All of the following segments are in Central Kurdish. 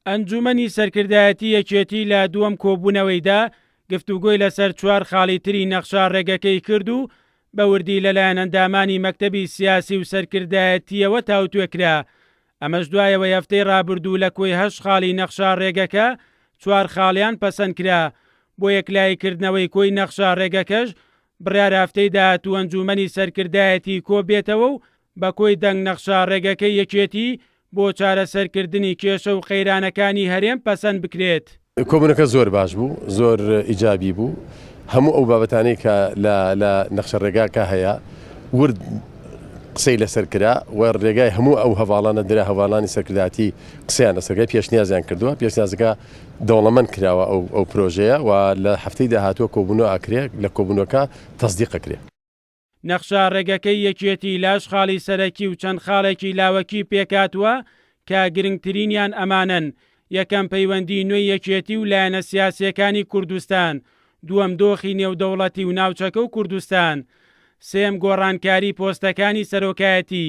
ئەنجوومەنی سەرکردایەتی یەکێتی لە دووەم کۆبوونەوەیدا گفتوگۆی لەسەر چوار خاڵی تری نەخشە ڕێگەکەی کرد و بە وردی لەلایەن ئەندامانی مەکتەبی سیاسی و سەرکردایەتییەوە تاوتوێ کرا، ئەمەش دوای ئەوەی هەفتەی ڕابردوو لە کۆی هەشت خاڵی نەخشە ڕێگەکە چوار خاڵیان پەسەند کرا، بۆ یەکلاییکردنەوەی کۆی نەخشە ڕێگەکەش بڕیارە هەفتەی داهاتوو ئەنجوومەنی سەرکردایەتی کۆببێتەوە و بە کۆی دەنگ نەخشە ڕێگەکەی یەکێتی بۆ چارەسەرکردنی کێشە و قەیرانەکانی هەرێم پەسەند بکرێت. کۆبوونەکە زۆر باش بوو، زۆر ئیجابی بوو، هەموو ئەو بابەتانەی کە لە لە نەخشە ڕێگاکە هەیە ورد قسەی لەسەر کرا و ڕێگای هەموو ئەو هەڤاڵانە درا، هەڤاڵانی سەرکردایەتی قسەیان لەسەر کرا، پێشنیازیان کردووە، پێشنیازەکە دەوڵەمەند کراوە ئەو ئەو پرۆژەیە و لە هەفتەی داهاتووە کۆبوونەوە ئەکرێ، لە کۆبوونەوەکە تەسدیق ئەکرێ. نەخشە ڕێگەکەی یەکێتی لاش خاڵی سەرەکی و چەند خاڵێکی لاوەکی پێکهاتووە کە گرنگترینیان ئەمانەن، یەکەم پەیوەندی نوێی یەکێتی و لایەنە سیاسییەکانی کوردستان، دووەم دۆخی نێودەوڵەتی و ناوچەکە و کوردستان، سێیەم گۆڕانکاری پۆستەکانی سەرۆکایەتی،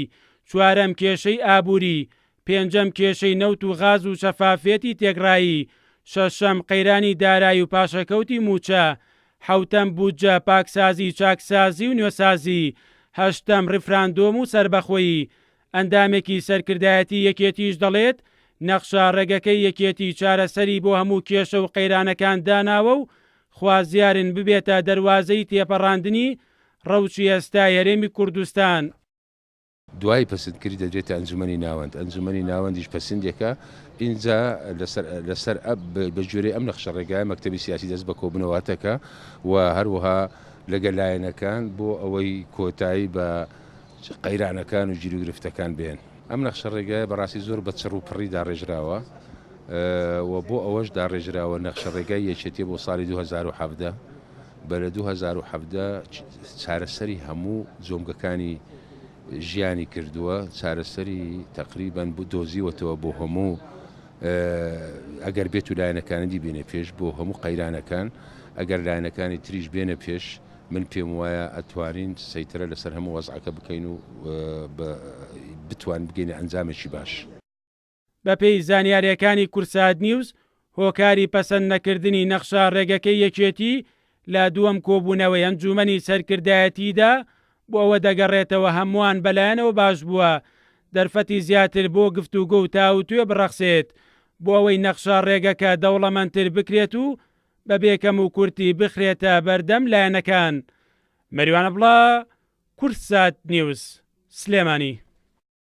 چوارەم کێشەی ئابووری، پێنجەم کێشەی نەوت و غاز و شەفافیەتی تێکڕایی، شەشەم قەیرانی دارایی و پاشەکەوتی مووچە، حەوتەم بودجە، پاکسازی، چاکسازی و نوێسازی، هەشتەم ڕیفراندۆم و سەربەخۆیی. ئەندامێکی سەرکردایەتی یەکێتیش دەڵێت، نەخشە ڕێگەکەی یەکێتی چارەسەری بۆ هەموو کێشە و قەیرانەکان داناوە و خوازیارن ببێتە دەروازەی تێپەڕاندنی ڕەوشی ئێستای هەرێمی کوردستان. دوای پەسندکردنی دەدرێتە ئەنجومەنی ناوەند، ئەنجومەنی ناوەندیش پەسندێکە، ئینجا لەسەر لەسەر بە گوێرەی ئەم نەخشە ڕێگایە مەکتەبی سیاسی دەست بە کۆبوونەوە دەکا و هەروەها لەگەل لایەنەکان بۆ ئەوەی کۆتایی بە قەیرانەکان و گیروگرفتەکان بێن. ئەم نەخشە ڕێگایە بەڕاستی زۆر بە چڕ و پڕی داڕێژراوە و بۆ ئەوەش داڕێژراوە نەخشە ڕێگای یەکێتیە بۆ ساڵی 2017 بە لە 2017 چارەسەری هەموو جۆمگەکانی ژیانی کردووە چارەسەری تەقریبەن دۆزیوەتەوە بۆ هەموو ئەگەر بێت و لایەنەکانی دی بێنە پێش بۆ هەموو قەیرانەکان ئەگەر لایەنەکانی تریش بێنە پێش من پێم وایە ئەتوانین سەیتەرە لەسەر هەموو وەزعەکە بکەین و بتوان بگەینە ئەنجامێکی باش. بەپێی زانیارییەکانی کوردسات نیوز، هۆکاری پەسەند نەکردنی نەخشە ڕێگەکەی یەکێتی لە دووەم کۆبوونەوەی ئەنجوومەنی سەرکردایەتیدا بۆ ئەوە دەگەڕێتەوە هەمووان بەلایەنەوە باشبووە دەرفەتی زیاتر بۆ گفتوگۆ و تاوتوێ بڕەخسێت بۆ ئەوەی نەخشە ڕێگەکە دەوڵەمەندتر بکرێت و بەبێ کەموکورتی بخرێتە بەردەم لایەنەکان. مەریوان عەبدوڵا، کوردسات نیوز، سلێمانی.